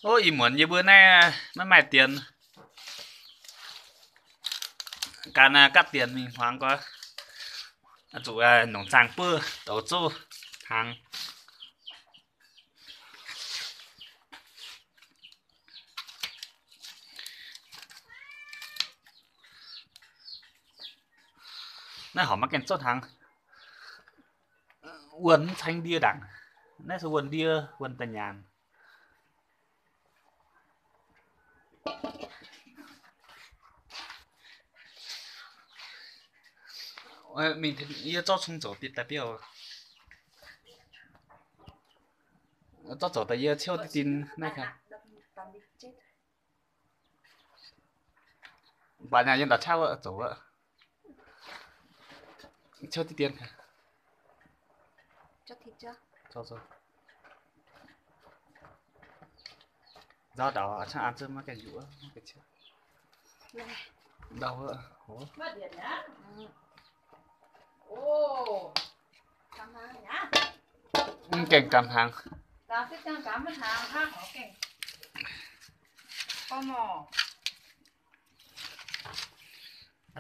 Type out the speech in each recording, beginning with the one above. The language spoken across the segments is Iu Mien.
Ov, ih muonz yie mbuo naaiv maiv maaih dienx, gan gapv dienx mingh hmuangx gau, zuqc nongc zaangh buov douz zouv hnaangx. Naaiv horpc maiv gaengh zouv hnaangx. Wuonh mv caeng ndie ndaangc. Naaiv se wuonh ndie, wuonh da'nyaanc. Mingh yie zorqv cung zoux bieqc daaih biouv. Zorqv zoux daaih yie ciouv diqv dien naaiv. Mv baac naaiv yiem ndau qaqv wuov zoux wuov. Ciouv diqv dien. Nzauh ndau, aa, hnangv an zunv maiv gaengh yuqc, maiv gaengh ciouv. Ndau wuov. Mv gaengh gamh hnaangx.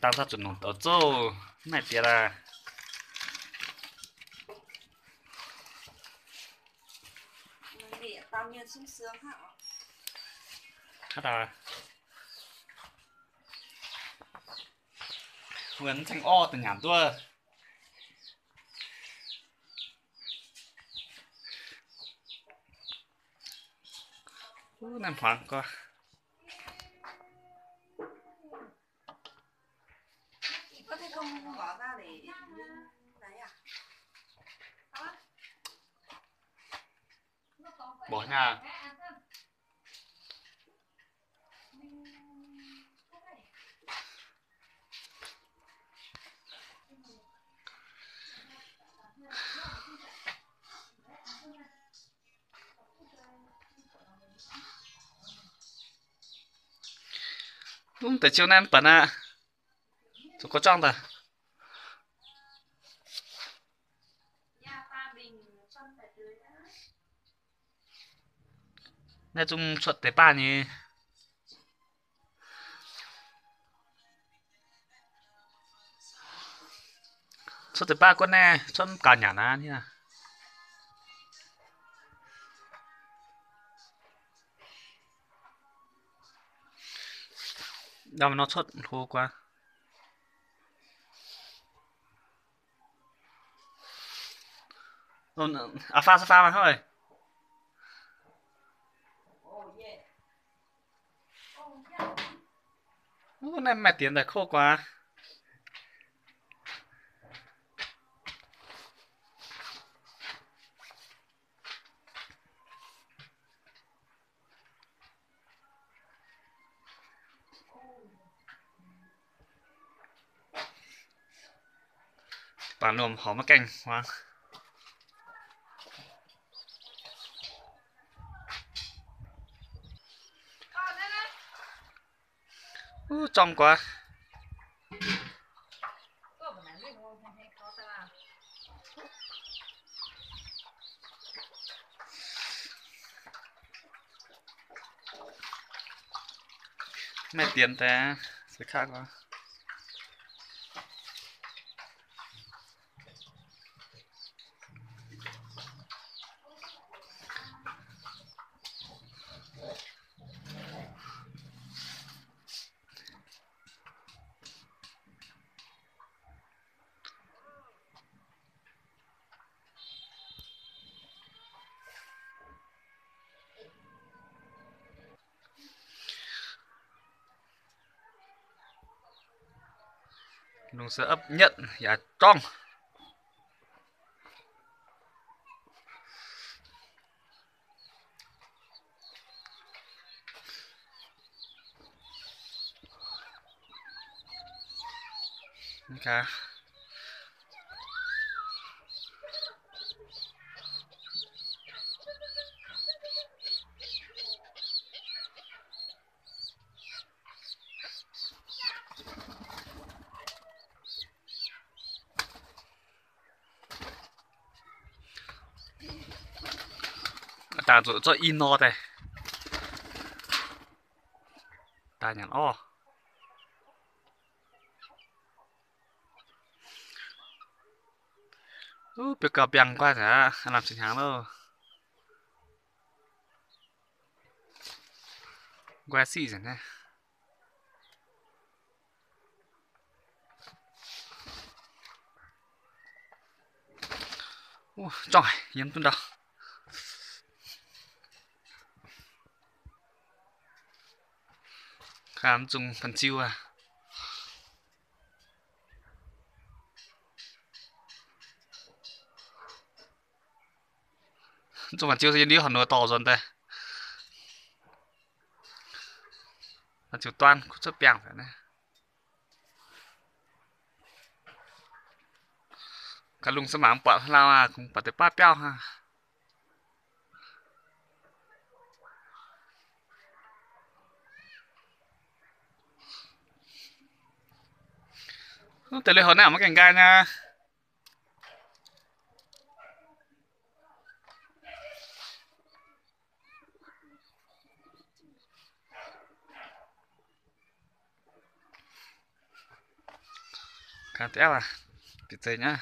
Dangh daaih zuqc nongc douz zouv, mv maaih diex aqv. Haaix dauh? Wuonh mv ceng orv da'nyaanc duqv. Naaiv hmuangx gau. Mborqv nyei. Mv deix ziouv naaiv mv baac aqv. Zuqc gorngv juangv daaih. Naaiv zungv cuotv deix baav nyei. Cuotv deix baav guonv naaiv cuotv mv gaux nyanc aqv. Ndau nor cuotv hlo guaax. Aa, faam se faam hnoi. Naaiv maaih dienx daaih kov guaax. Baac lomc horpc maiv gaengh hmuangx. Uv, zorng guaax. Maaih dienx daaih, se kaqv guaax. Lungh se epv nyetv yaac zorngv. Dangh zuqc zorqv i nor daaih. daaih nyanc orv. Biouv gauh biangh guaiv aqv, lamh zinh hnyangx loh. Guaiv siqv nzengc naaiv. Zorngv haic, yiem duqv ndau. Kaa mv zungh fan ziu aqv. Zungh fan ziu se yiem ndiev horqc nor dorh nzuonx daaih. Fan ziu duan kuv cuotv biangh naaiv. Gaax lungh se mangc buatc hlauv aqv, kungx buatc deix baav biauv hnangv. Deix lui-houx naaiv maiv gaengh nqaai nyei. Gaax deix aqv, bieqc zeiz nyei.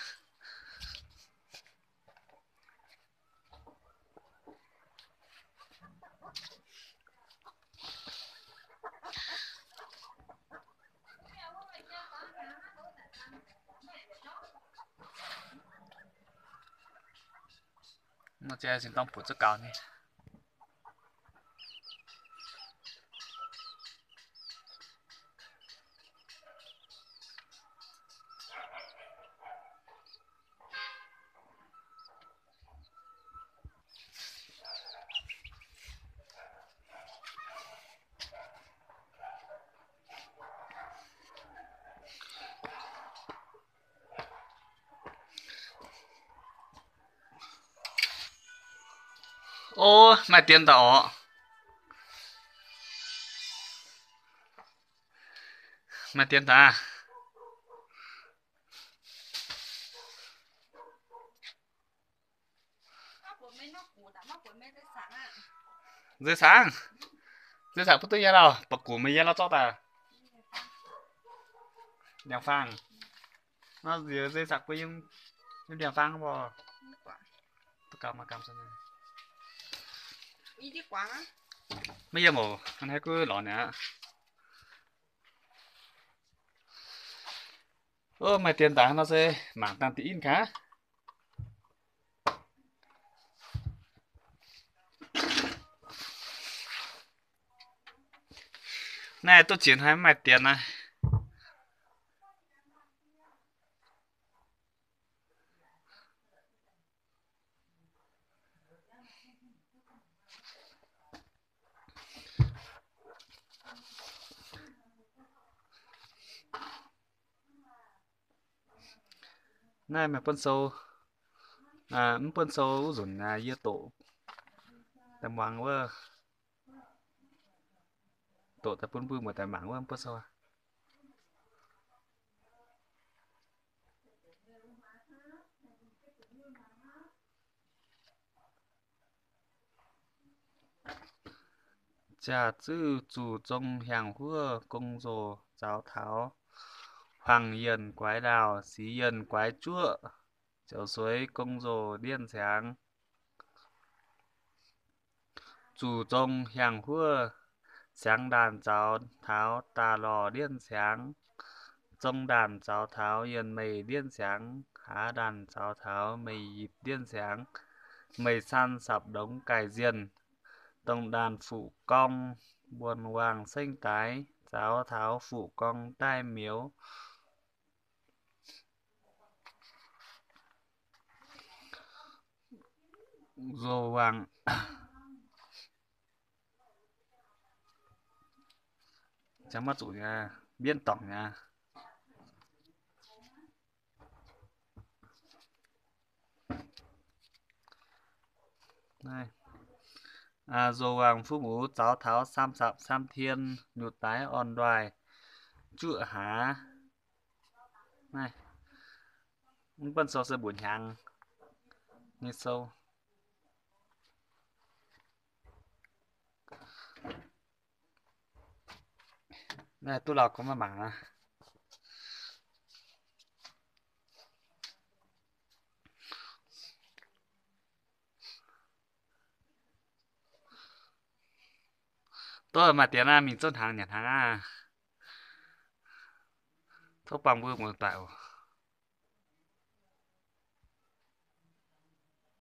Nor ziouc zinh dorng buoz zuov gaux nyei. Ov, maaih dien daaih orqc. Maaih dien daaih. Nzeix sangx, nzeix sangx bun duqv yie lauh, ba'gux meih yie lauh zorqv daaih. Ndiangx-faang. Nor nzeix sangx bun yie ndiangx-faang mv baac. Maiv yiem oc, hnangv naaiv guv lorz niaa. Ov, maaih dien daaih nor se mangc dangh deix inv gaax. Naaiv duqv ziex hnoi mv maaih dien naaiv. Naaiv meih buonv sou, mv buonv sou wuov nzunc yie doqc daaih muangx wuov, doqc daaih bun mbuo muoz-doic mangc wuov mv buonv sou. Jaax zuqv zuqc zong hiaangx huov, gong-nzoh zaux taux, huaang yienh guaix ndaauh, sic yienh guaix juoqv, ziouc sueix gong-nzoh ndiev siangx. Zuqc zong hiaangx huov, siangx ndaanh zaux taux daaih lorh ndiev siangx. Zong ndaanh zaux taux yienh meih ndiev siangx, haaz ndaanh zaux taux meih yipc ndiev siangx. Meih san sapc ndongx gaic nzienh, dongh ndaanh fuqv gorngv mbuonx waangh sengv daaix, zaux taux fuqv gorngv daaih miouz. Nzoh waangc ziangx maiv zuqc nyei, mbienv dorngc nyei. Nzoh waangc fuqv muoz zaux taux sam sapc sam tien, nyutc daaix orn ndoih juoqv haaz. Naaiv mv buonv sou se mbuoqc hnyangx nyei sou. Duqv lauh gorngv maiv mangc aqv. Duqv maaih deix naaiv mingh zouv hnaangx nyanc hnaangx aqv. Tov buangh mbuo muoz-doic oc.